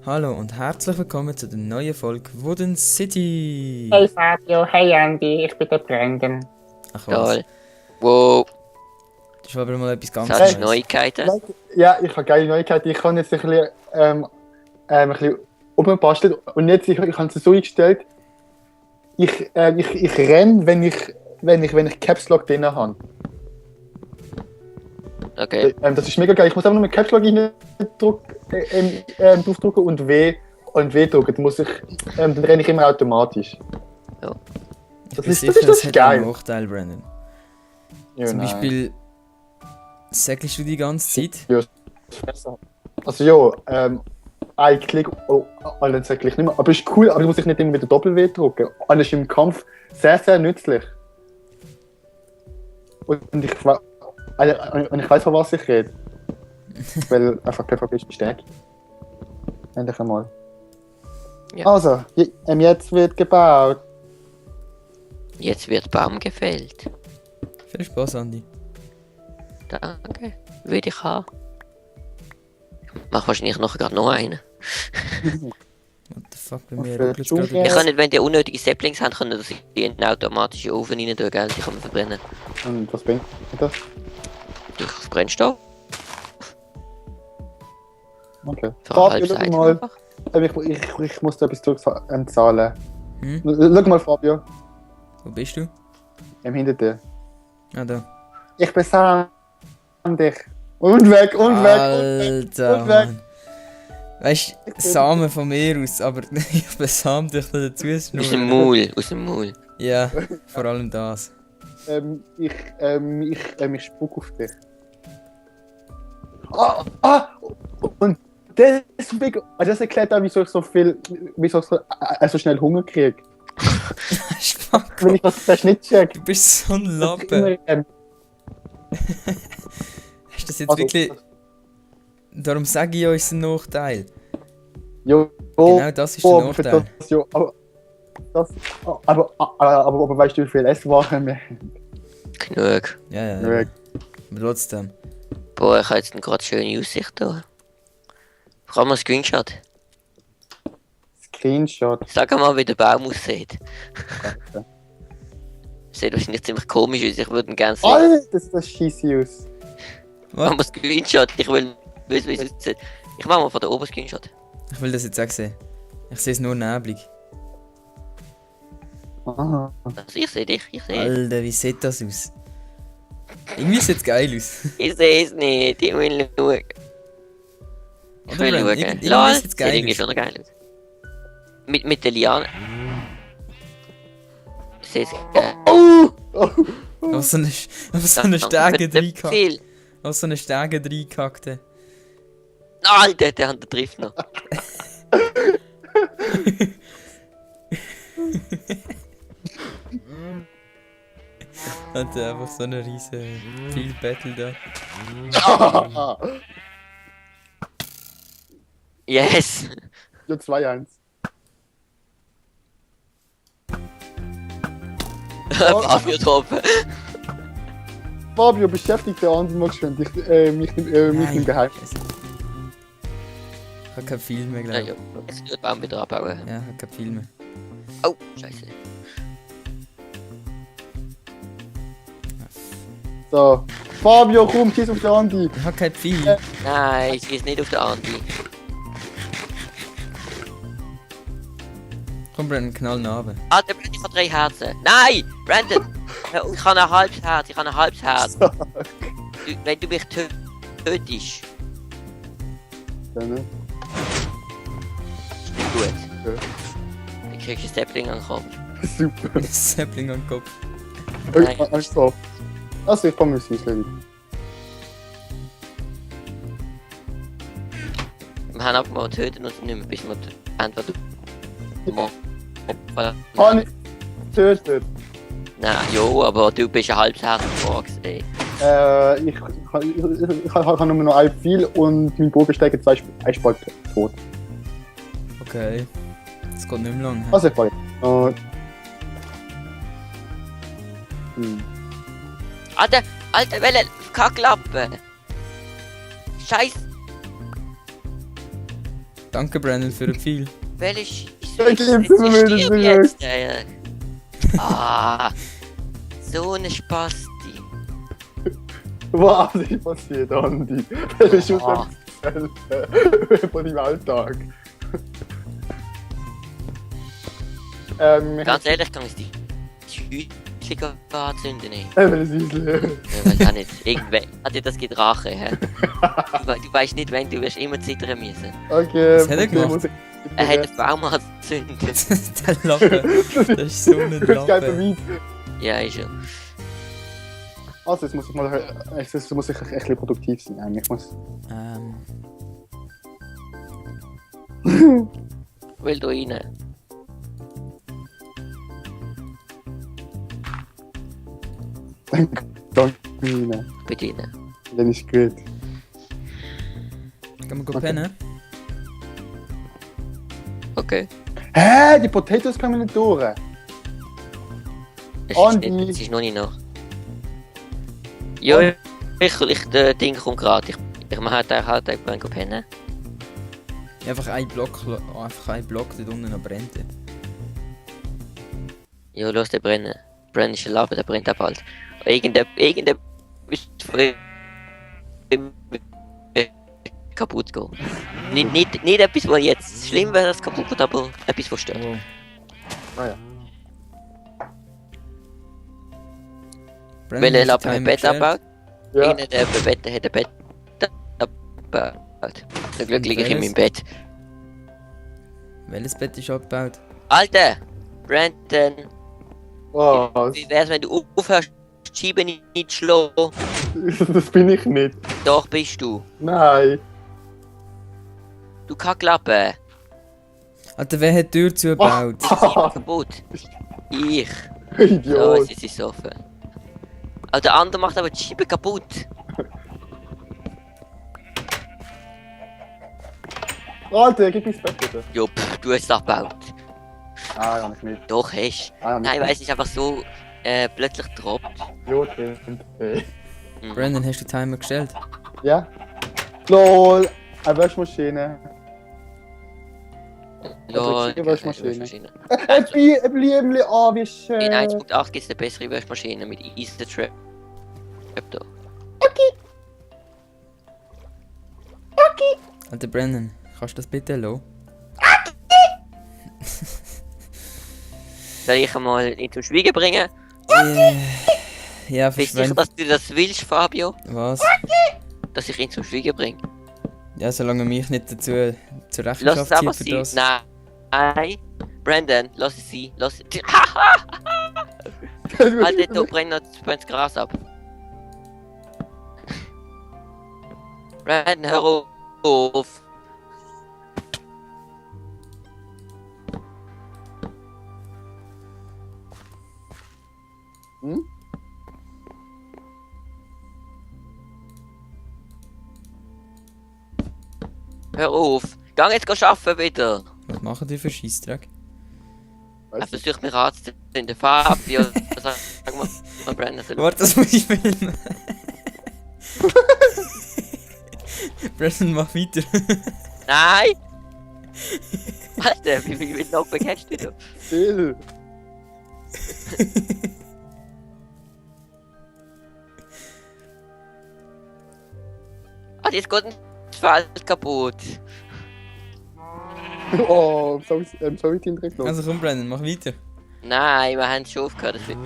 Hallo und herzlich willkommen zu der neuen Folge Wooden City. Hey Fabio, hey Andy, ich bin der Brandon. Ach was, Toll. Wow, das ist aber mal etwas ganz das ist Neues. Neuigkeiten. Ja, ich habe geile Neuigkeiten. Ich kann jetzt ein bisschen umbastelt und jetzt ich habe es so eingestellt. Ich renne, wenn ich Caps Lock drin habe. Okay. Das ist mega geil. Ich muss einfach nur mit Caps Lock draufdrücken und W drücken. Dann renne ich immer automatisch. Ja. Ich Das bin ist sicher, das hat geil. einen Nachteil, Brandon. Ja, Zum nein. Beispiel, säckelst du die ganze Zeit? Also ja, eigentlich, dann sage ich nicht mehr. Aber ist cool, aber du musst dich nicht immer wieder Doppel-W drücken. Und ist im Kampf sehr, sehr nützlich. Und ich weiß, von was ich rede. Weil einfach PvP ist stark. Endlich einmal. Ja. Also, jetzt wird gebaut. Jetzt wird Baum gefällt. Viel Spaß, Andi. Danke. Würde ich haben. Ich mach wahrscheinlich nachher gerade noch einen. What the fuck, bei mir für ruckelt es Dschungel? gerade. Ich kann nicht, wenn die unnötige Saplings haben, können das in einen automatischen Ofen rein tun, gell? Die kann man verbrennen. Und was bringt das? Durch Brennstoff. Okay. Für Fabio, schau Halbzeit mal. einfach. Ich muss da etwas zurückzahlen. Hm? Schau mal, Fabio. Wo bist du? Hinter dir. Ah, da. Ich besahe dich. Und weg, und weg, Alter, und weg. Mann. Weißt du, Samen von mir aus, aber ich besam dich da dazu. Aus dem Maul, aus dem Maul. Ja, vor allem das. Ich spuck auf dich. Und deswegen, das erklärt auch, wieso ich so so schnell Hunger kriege. Spack, Wenn ich das nicht check. du bist so ein Lappen. Hast du das jetzt wirklich... Darum sage ich euch einen Nachteil. Jo, Genau das ist der Nachteil. Aber weißt du, wie viel Esswaren wir haben? Genug. Ja. Ja. Aber trotzdem. Boah, ich habe jetzt gerade schöne Aussicht da. Kann man einen Screenshot? Screenshot. Sag mal, wie der Baum aussieht. Danke. Sieht wahrscheinlich ziemlich komisch aus, ich würde ihn gerne sehen. Alter, das scheisse aus. Machen wir Screenshot, ich will wissen, wie es aussieht. Ich mach mal von der oben Screenshot. Ich will das jetzt auch sehen. Ich sehe es nur neblig. Aha. Also ich sehe dich, ich sehe. Alter, wie sieht das aus? Irgendwie sieht es geil aus. Ich sehe es nicht, ich will schauen. Ich Oder, will Brandon? schauen. Irgendwie Lol, sieht's sieht geil irgendwie aus. schon geil aus. Mit der Liane. Sieht geil. Auf so eine Stege reingehackt. Auf so eine Stege reingehackt. Alter, der hat den trifft noch. Hat er einfach so eine riese Field Battle da. Yes! Ja, 2-1. Fabio top. Fabio, beschäftigt der anderen mal geschwind. Mich im Geheim. Scheiße. Ich hab kein Film mehr, Ja, glaube ja. Jetzt wird Baum wieder abbauen. ich. Ja, ich hab kein Film mehr. Oh, scheiße. So. Fabio, komm, schieß auf den Andi. Ich hab kein Film. Nein, ich schieß nicht auf den Andi. Komm, Brandon, knall ihn runter. Ah, der Brandon hat 3 Herzen. Nein! Brandon! Ich habe ein halbes Herz, Du, wenn du mich tötest, Dann, ne? ist nicht gut. Ja. Dann kriegst du ein Sapling an den Kopf. Super. Sapling an den Kopf. Alles drauf. Also, ich komme ins Häuschen wieder. Wir haben aber mal töten und nicht mehr, bis wir entweder Habe ich getötet. Nein, jo, aber du bist ein halbes Herz vorgesehen. Ich habe nur noch ein Pfeil und mein Bogensteiger 2 Spalt tot. Okay. Das geht nicht mehr lang. Also, ich fahre. Alter, welche Kacklappe! Scheiß! Danke, Brandon, für den Pfeil. Welche Ich geb's immer wieder zurück. jetzt, Ah, so eine Spasti. Was ist passiert, Andi? Das ist schon Ah. von deinem Alltag. Ganz ehrlich, kann ich die Hütchen anzünden. Ey. Das ist Weil kann nicht. Irgendwann hat dir das geht Rache, hä? Du weißt nicht, wenn du wirst immer zittern müssen. Okay, Was hat er gemacht? muss ich- Er hat den Baum angezündet. Der Lappen. Das ist so ein Das geht Lappen. weit. Ja, ist er. Also, jetzt muss ich mal. Jetzt muss ich echt ein bisschen produktiv sein. Nein, ich muss. Will da rein. Danke, Nina. Bedienen. Dann ist gut. Kann man go Okay. pennen? Okay. Hä? Die Potatoes kommen nicht durch. Es Und ist, nicht, die- es ist noch nicht nach. Ja, der Ding kommt gerade. Ich mache halt irgendwann pennen. Einfach ein Block dort unten noch brennt. Ja, los, der brennen. Brennen ist ein Laber, der brennt auch bald. Irgendein ist von ihm kaputt gehen. Nicht etwas, was jetzt schlimm wäre, das kaputt geht, aber etwas, was stört. Oh. Ah ja. Brandon, Weil er hast du Lappen ein Timer Bett gestellt? abbaut. Ja. Einer, der Bett hat ein Bett abgebaut. Zum Glück liege ich in meinem Bett. Welches Bett ist abgebaut? Alter! Brandon! Was? Wie wär's, wenn du aufhörst, die Scheibe nicht zu schlagen? Das bin ich nicht. Doch bist du. Nein. Du Kacklappe. Alter, wer hat die Tür zugebaut? Die Scheibe kaputt. Ich. So, Idiot. jetzt ist es offen. Aber der andere macht aber die Scheibe kaputt. Alter, gib mir das Bett bitte. Jo, du hast es abgebaut. Ah, ja, ich nicht. Doch, hast. Ah, ja, Nein, weil es ist einfach so plötzlich droppt. Idiot. Brandon, hast du den Timer gestellt? Ja? LOL. Eine Waschmaschine. Lol, die Waschmaschine. Waschmaschine. Ein Blümchen, oh, wie schön. In 1.8 gibt es eine bessere Waschmaschine mit Easy Trap. Da. Alter, Brandon, kannst du das bitte lassen? Soll ich einmal ihn zum Schweigen bringen? Ja, Bist du sicher, verschwend. dass du das willst, Fabio? Was? Dass ich ihn zum Schweigen bringe? Ja, solange er mich nicht dazu zur Lass es Rechenschaft einfach zieht für sein. das. Nein. Brandon, lass es sein. Lass es. Alter, du brennst das Gras ab. Brandon, hör auf. Hm? Hör auf. Geh jetzt arbeiten wieder. Was machen die für Scheissdreck? Er Weißt du, versucht mich anzuzünden. Fabio, sag mal, Brandon soll. Warte, das muss ich filmen. Brandon, mach weiter. Nein! Alter, wie viel Knockback hast du da? still. Ah, jetzt geht das Feld kaputt. Oh, sorry, Team direkt los. Also komm, Brandon, mach weiter. Nein, wir haben es schon aufgehört. Das wird...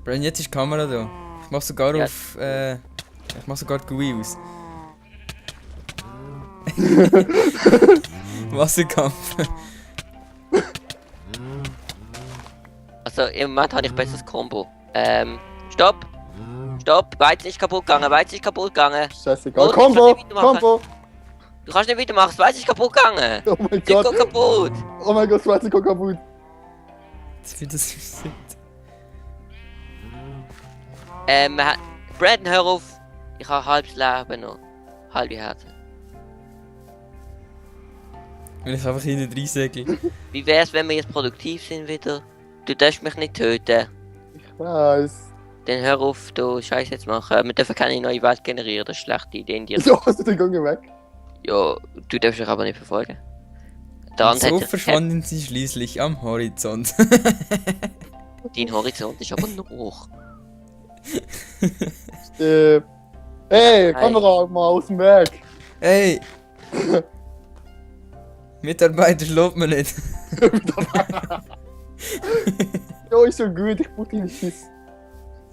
Brandon, jetzt ist die Kamera da. Ich mach sogar Ja. auf. Ich mach sogar die GUI aus. Wasserkampf. Also im Moment habe ich besseres Combo. Stopp! Stopp! Weizen ist kaputt gegangen, Weizen ist kaputt gegangen. Scheißegal. Oh, Combo! ich kann nicht weitermachen. Combo! Du kannst nicht weitermachen, das Weizen ist kaputt gegangen. Oh mein Die geht Gott! kaputt. Oh mein Gott, Schweizer geht kaputt! Das wird das aussieht. Brandon, hör auf. Ich habe halbes Leben noch. Halbe Herzen. Will ich einfach hinten rein sägeln. Wie wär's, wenn wir jetzt produktiv sind wieder? Du darfst mich nicht töten. Ich weiß. Dann hör auf, du Scheiße jetzt machen. Wir dürfen keine neue Welt generieren, das ist eine schlechte Idee in dir. Wieso hast du den Gang weg? Ja, du darfst dich aber nicht verfolgen. Der Und andere so hat verschwanden sie schließlich am Horizont. dein Horizont ist aber noch hoch. Hey, Hey. Kamera mal aus dem Weg. Hey! Mitarbeiter schlägt man nicht. Ja, ist so gut, ich brauche deinen Schiss.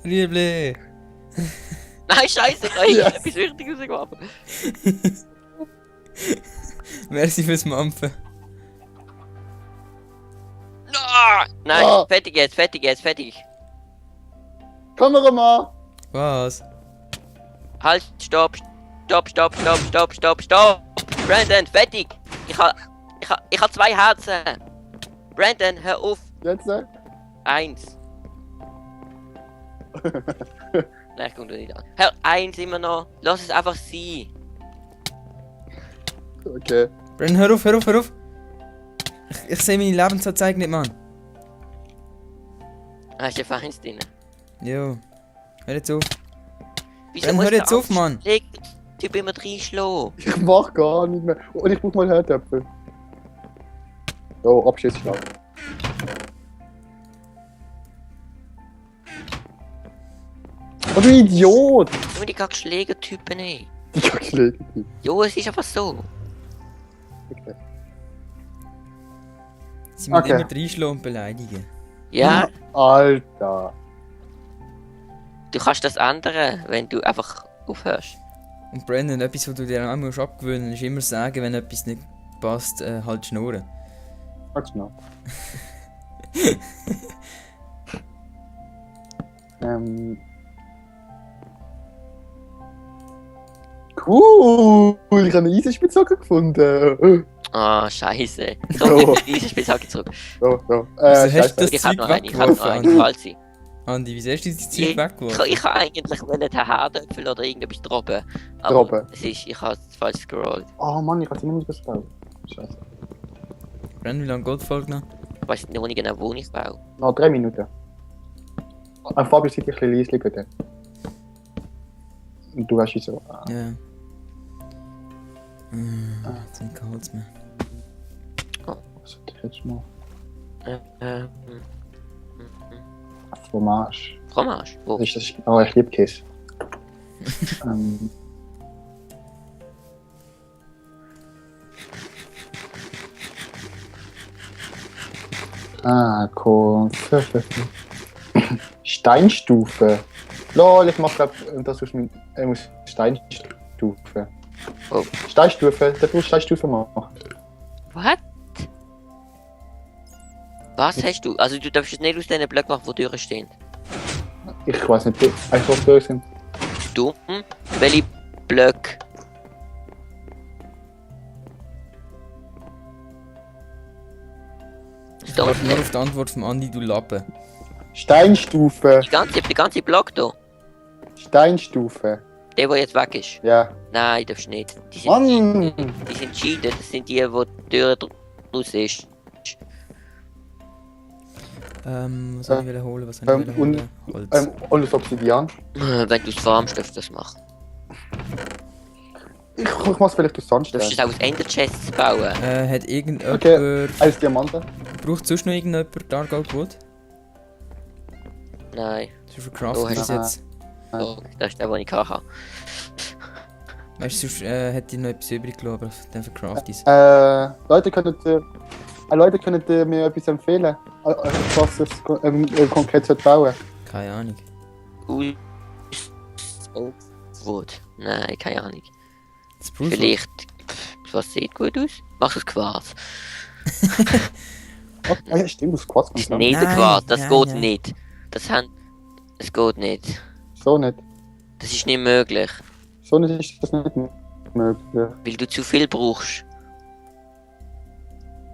Riebli! Nein, scheiße, ich habe Yes. etwas Wichtiges geworfen. Merci fürs Mampfen. Nein, Ah. fertig jetzt. Kameramann! Was? Halt, stopp. Brandon, fertig. Ich hab 2 Herzen. Brandon, hör auf. Jetzt? 1. Nein, ich komm dir nicht an. Hör 1 immer noch. Lass es einfach sein. Okay. Brenn, hör auf! Ich sehe meine Lebensanzeige nicht, Mann. Hast du einfach eins drin? Jo. Hör jetzt auf. Wieso Dann muss hör der jetzt auf, Mann. Typ immer reinschlagen? Ich mach gar nicht mehr. Und ich brauch mal Herdöpfel. So, Abschiedsschlag. Oh, du Idiot! Nur die Schlägertypen nicht. Die Kackschläge. Jo, es ist einfach so. Okay. Sie müssen Okay. immer reinschlagen und beleidigen. Ja, Alter. du kannst das ändern, wenn du einfach aufhörst. Und Brandon, etwas, was du dir auch musst abgewöhnen musst, ist immer sagen, wenn etwas nicht passt, halt schnurren. Warte mal. Cool! Ich habe eine Eisenspitzhacke gefunden. Ah, scheiße. Oh. So, diese Spitzhacke zurück. So, so. Wieso hast du Scheiße. das Ich hab Zeug noch einen, weggeworfen, falls Andi, wieso hast du dieses Zeug Ich weggeworfen? kann eigentlich wollen den Herdöpfel oder irgendetwas droppen. Aber Droppen? ich habe es falsch gescrollt. Oh Mann, ich kann sie nicht mehr bauen. Scheiße. Brandon, wie lange geht die Folge noch? Ich weiß noch nicht genau, wo ich baue. Noch 3 Minuten. Fabio, seid ein bisschen leise bitte. Und du hast sie so. Ja. Jetzt bin ich Holz mehr. Was hat ich jetzt mal? Äh, Fromage. Fromage? Wo? Was ist das? Oh, ich liebe Käse. Cool. Steinstufe. Lol, ich mach grad das aus meinem Steinstufe. Oh. Steinstufe, da du Steinstufe machen. What? Was hast du? Also du darfst es nicht aus diesen Blöcken machen, wo Türen stehen. Ich weiß nicht, einfach so sind. Dumm? Welche Blöcke? Ich warte nur auf die Antwort vom Andi, du Lappen. Steinstufe. Der ganze Block da. Steinstufe. Der jetzt weg ist. Ja. Nein, darfst nicht. Die Mann! sind cheated. Das sind die, wo die Tür draus ist. Was soll ich holen? Was soll ich und- holen? Holz. Und das Obsidian. Wenn du es farmst, darfst du das machen. Ich mach's vielleicht aus Du darfst Sandstein. es auch aus Ender Chests bauen. Hat irgendjemand... Okay. Als Diamanten. Braucht sonst noch irgendjemand Dargold Wood? Nein. Sonst verkraftet Oh, das hast- jetzt. Oh, das ist der, den ich hatte. Weißt du, sonst hätte ich noch etwas übrig gelassen, aber dann verkraft ich es. Leute können mir etwas empfehlen, was es konkret sollte bauen. Keine Ahnung. Wood. Nein, keine Ahnung. Spruce Wood? Vielleicht. Was sieht gut aus? Mach es Quarz. Oh, ja, stimmt, das Quarz Das ist kommt nicht Nein, Quarz, das nein, geht nein. nicht. Es geht nicht. So nicht. Das ist nicht möglich. So nicht ist das nicht möglich. Weil du zu viel brauchst.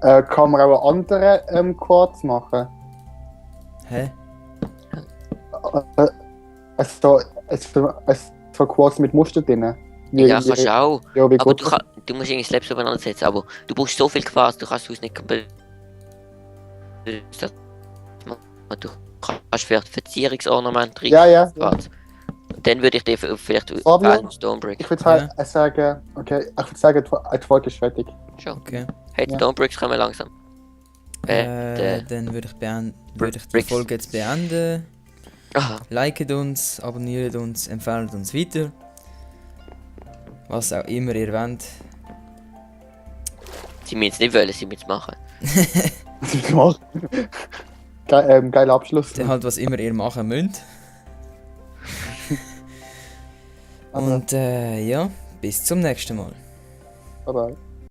Kann man auch einen anderen Quarz machen? Hä? So Quarz mit Muster drin. Ja, kannst du auch. Ja, wie Aber gut. du musst irgendwie Slabs übereinander setzen. Aber du brauchst so viel Quarz, du kannst es nicht komplett. Du kannst vielleicht Verzierungsornament rein. Ja, ja. Quarz. Und dann würde ich dir vielleicht Fabio? Stormbrick. Ich würde sagen, okay, ich würde sagen, die Folge ist fertig. Schon. Okay. Hey, die Ja. Stormbricks kommen langsam. Dann würde ich die Folge jetzt beenden. Aha. Liket uns, abonniert uns, empfehlt uns weiter. Was auch immer ihr wollt. Sie müssen es nicht wollen, sie müssen es machen. Geiler Abschluss. Dann halt was immer ihr machen müsst. Aber- Und ja, bis zum nächsten Mal. Bye bye.